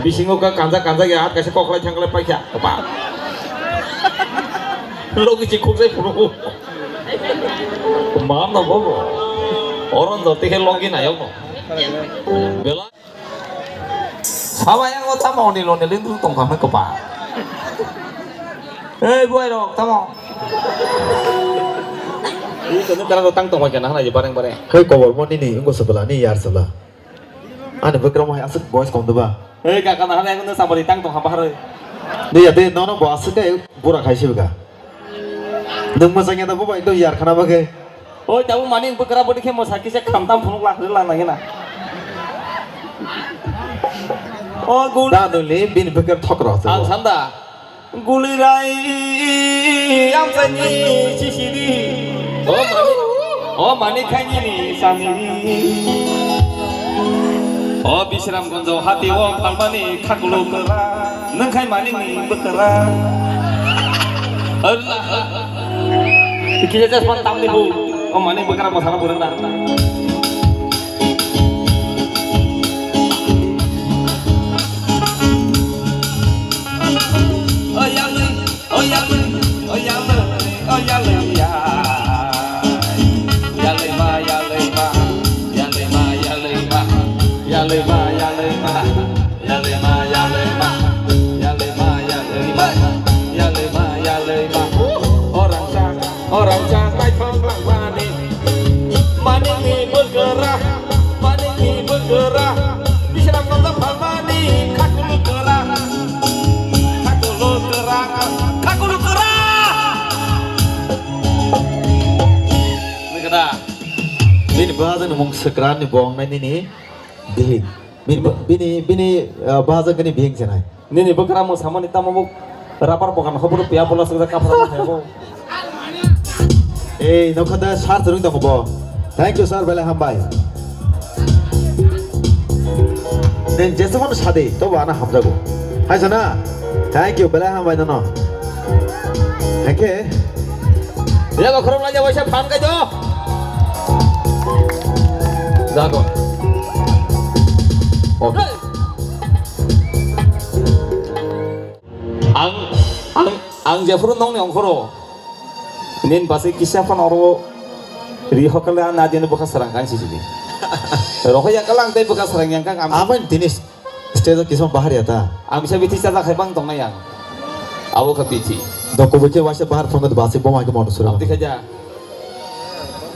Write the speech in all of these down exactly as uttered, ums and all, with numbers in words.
Bisingo ka kanja kanja ya, hat kaisa koklai thangklai paikha. Ba. Logi chi khukjai phuru. Mam no bobo. Oron jor tikhe logi nayok no. Bela. Saba yang o tamo ni lo ni lindru tong kha kapa. Ei buai rok tamo. Ini tunu kara tang tong kha na hana je bareng bareng. Hei kobor mo nini ingo sebela ni yar sebela. Ani bwkrang hai aswk boys kom deba. Hei kaka na hana yang sabari tang tong kha bahar. Ni ya de nono bo aswk kai bura khai sibga. Nwng mwchang ya da bo bai do yar khana bagwi. Oi tabuk mani bwkra bwdwi khe mwsa kisa khamtam phunuk lak rwla nangina. O gul. Da duli bini bwkra thokro. Ang sanda. Guli rai amchaini sisiri. O mani. O mani khaini ni samiri. O Bisramganjo hati o phalmani khakulu kwra. Nwng khai manik ni bwkra. Allah. Kisa chasma tamni bu. O manik bwkra masana burang na. O yalwi, o yalwi, o yalwi, o yalwi ya. Yalwi ma, yalwi ma, yalwi ma, yalwi ma, yalwi ma, yalwi ma. Yalwi ma, yalwi ma, yalwi ma, yalwi ma, yalwi ma, yalwi ma. Orang sa, orang sa, naithok langmani. Manikni bwkra, manikni bwkra. Bisram kota phalmani, khakulu kwra. Khakulu kwra, khakulu kwra. Nukha da? Bini bwhajani mung Swkran ni bong nai nini. Bihik. Bini, bini, bini, ah, bahajakni bihik se nai. Nini bwkra mwsamani tamo bo rapar bokan hoboro piya bola sokjak kaphra ma hebo. Ei, nokha da sir chwrwng tongo bo. Thank you, sir, belai hambai. Neng jesemon sadi, tobo ano hamjago. Hai sana. Thank you, belai hambai nono. Hake. Ya, ba khorok lanya waisa phan kai do. Jago. Okay. Ang, ang, ang jephuru nongni ongkhoro. Nin basi kisa phano oro ri hokale ang nadini bwkha srang kan sisidi. Rohoi yakal ang tei bwkha srang yang kang am. Aban tini stage o kisa bahar ya ta. Ang bisa bithi chaja khai bang tongnai ang. Abo kha bithi. Doko bwkhe waisa bahar phone basi boma ke mon sura. Abdi khaja.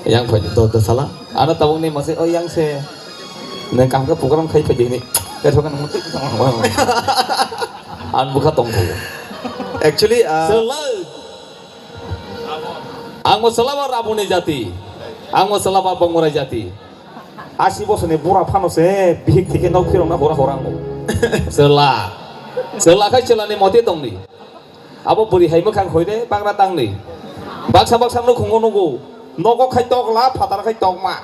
Yang phai. Do, do sala. Ano tabuk ni mase o yang se. Neng kam ke program khai phai dini. Ke thokan mo tik tong. An bukha tong tho. Actually, ah, Selai. Ang mo selaba rabuni jati. Ang mo selaba bongora jati. Asi bosoni bura phano se bihik thike nok phirong na hora hora ang. Sela. Sela khai sela ni moti tong ni. Abo bwrwi hai mwkhang hoi de bagra tangni. Baksa baksa nukhungo nugo. Nogo khai tokla, phataro khai tokma.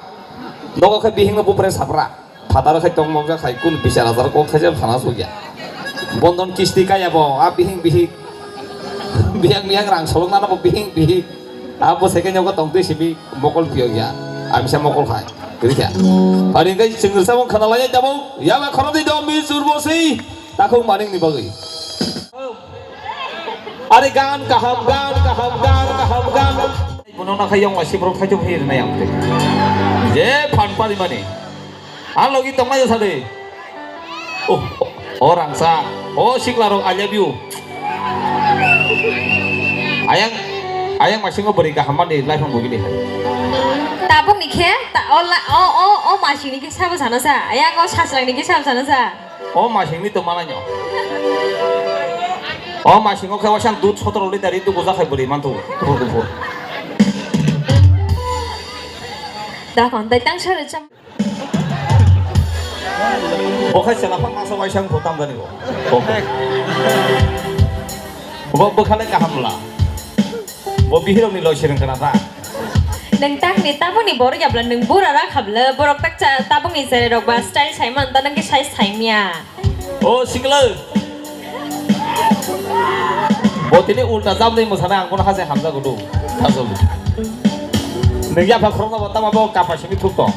Nogo khai bihingno bupre sabra. Phataro khai tokma wngkha khai kun bichar ajar kok thaisa phana sugya. Bondon kisti kaya bo, a bihing bihik. Bihang bihang rang solok nana bo bihing bihik. A bo second yogo tong twi simi mokol piyok ya. Amisa mokol khai. Kwrwi kha. Ani kai chwngsa bo khana lai tabuk. Ya ba khorok di do mi churbo si. Takhuk maning ni bagwi. Are gan kaham, gan kaham, gan kaham, gan. Bono na khai yong wasi borok khai to phir na yang te. Je phan pari mani. Ang logi tong nai sa de. Oh, oh rangsa. Oh sikla rok I love you. Ayang, ayang masingo beri kaham mani life ang bugini hai. Tabuk ni khe, ta, o la, o, o, o masing ni khe sabo sana sa. Ayang o saslang ni khe sabo sana sa. O masing ni to manai no. O masing o khe wasan dud sotoro liter itu gujak hai bwrwi mantu. Kuphur kuphur. Da kon tai tang sar cham. Bo khai chela phang masa waisang bo tam jani bo. Bo, bo khale kaham la. Bo bihirokni loi sirwng kana ta? Nwng takni tabukni borok yabla nwng bura ra khabla borok takcha tabukni cherai rok ba style sai man ta nwng khe sai saimya. O sikla. Bo tini ulta jamni mwsana ang bono haje hamjago do. Thajol. Nwng yapha khorokno bo tama bo kapa simi thuk tong.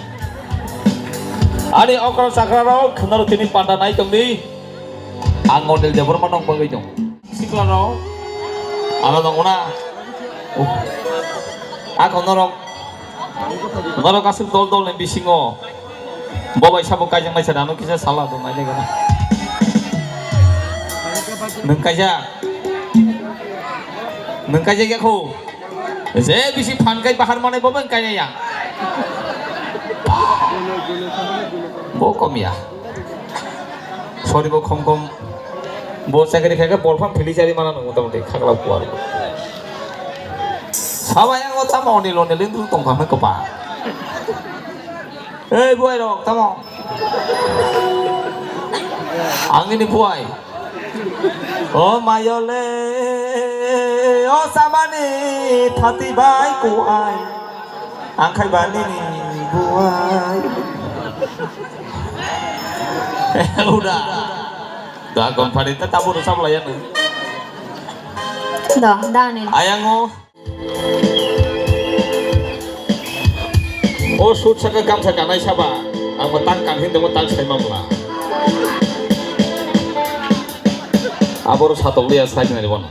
Ani okra chakra rok khwnaro tini panda nai tongdi. Ang Odel Debbarma nong bagwi tong. Sikla rok. Ano tong na. Ako norok. Norok aswk dol dol ni bisingo. Bo bai sabo kaijak nai sa dano kisa sala tong nai gana. Nwng kaijak. Nwng kaijak ya kho. Je bisi phan kai bahar mane bo bang kaya ya. Bo kom ya. Sorry bo kom kom. Bo chakri khai ke bol phan phili chari mana nung mota moti khakla kuar. Saba yang o tamo ni lo ni lindu tong kha ko pa. Ei buai rok tamo. Ang ini buai. O mayole, o samani thati bai kuai. Ang khai bani ni buai. Uda. Da kon phari ta tabu ru sabla ya. Da, da ni. Ayang o. O sut saka gamsa kanai saba, ang bo tang kan hin tongmo tang sai mamla. Aboro satok liya sai nani bono.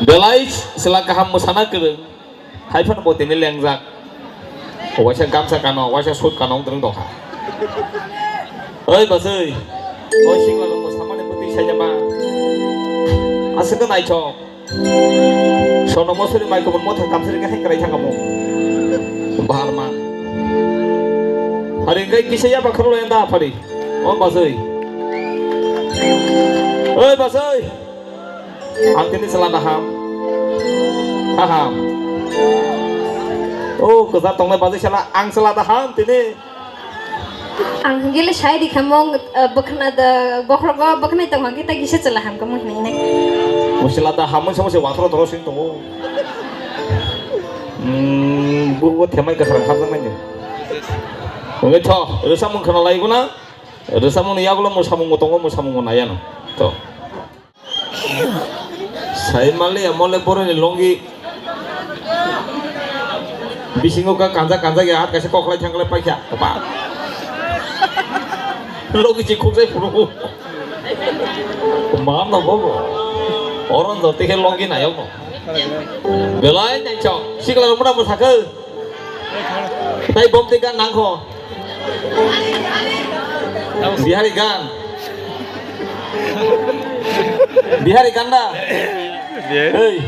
Belai sila kaham mwsana kwrwng, hai phano bo tini lengjak. Waisa gamsa kano, waisa sut kano wng tong kha. Oi bachai, oi singla rok mwsamani bwtwi sai ma. Aswk naithok. Sono mosori mai kubun motha kamsari khe hai kwrai thangamo. Baharma. Hari engkai kisa yaba khorlo enda phari. O bachai. Oi bachai. Ang tini chwla daham. Daham. O kwchar tongnai bachai sala ang chwla daham tini. Ang hingke le sai di kha mong, eh, bwkhwna da, bokhorok o bwkhwnai tong hingke ta kisa chwla ham kamo hinui nai. Bo chwla da hamung samo se wathoro thoro sing tongo. Hmm, bo, bo themai kwkhwrang hapjak nai. Hingke tho, rwchapmung khwna lai guna. Rwchapmung ni yagulo mwsamung bo tongo, mwsamung bo nai ano. To. Sai maliya mole boroni longi. Bisingo ka kanja kanja ya hat kaisa koklai thangklai paikha. Ba. Longi chi khukjai phuru. Ma no bobo. Oron do tikhe longi nayok no. Belai nai chok. Sikla mura mo sakhe. Tai bom te gan nang kho. Bihari gan. Bihari gan da. Hey.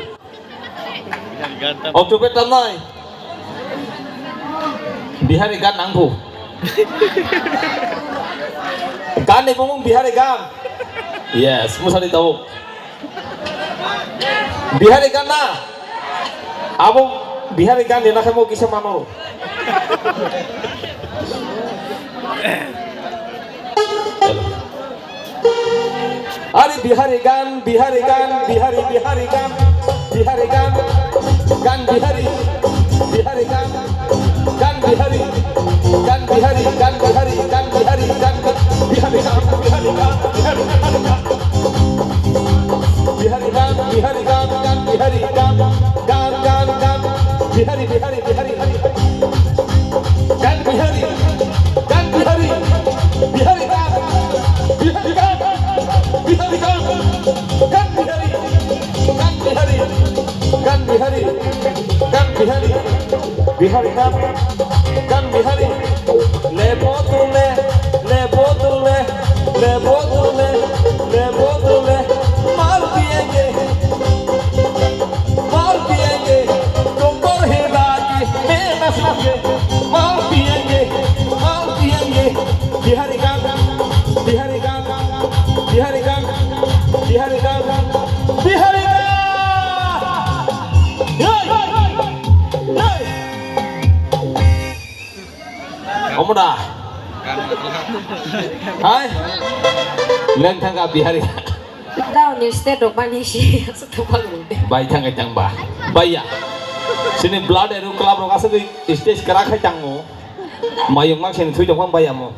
October tam nai. Bihari gan nang kho. Gan ni bumung Bihari gan. Yes, musari tau. Bihari gan na? Abo Bihari gan ni nakhai mo kisa mano. Ari Bihari gan, Bihari gan, Bihari, Bihari gan, Bihari gan, gan Bihari, Bihari gan, gan Bihari, gan Bihari, gan Bihari, gan Bihari, gan Bihari gan, Bihari gan, Bihari gan, Bihari gan. Bihari gan, gan Bihari gan, gan, gan, gan. Bihari, Bihari, Bihari, Bihari. Gan Bihari, gan Bihari, Bihari gan, Bihari gan, Bihari gan. Gan Bihari, gan Bihari, gan Bihari, gan Bihari. Bihari gan, gan Bihari. Lebo dule, lebo dule, lebo dule, lebo dule. Mal piyenge, mal piyenge. Tumkar hila ki mena sunge. Mal piyenge, mal piyenge. Bihari gan, Bihari gan, Bihari gan, Bihari gan, Bihari gan. Hey! Hey! Omo da. Hai. Leng thangka Bihari. Down ni state rok bani si. Bai thang ai thang ba. Bai ya. Sini blood eru club rok asuk stage kara khai tango. Mayung mak sini thui tong bai amo.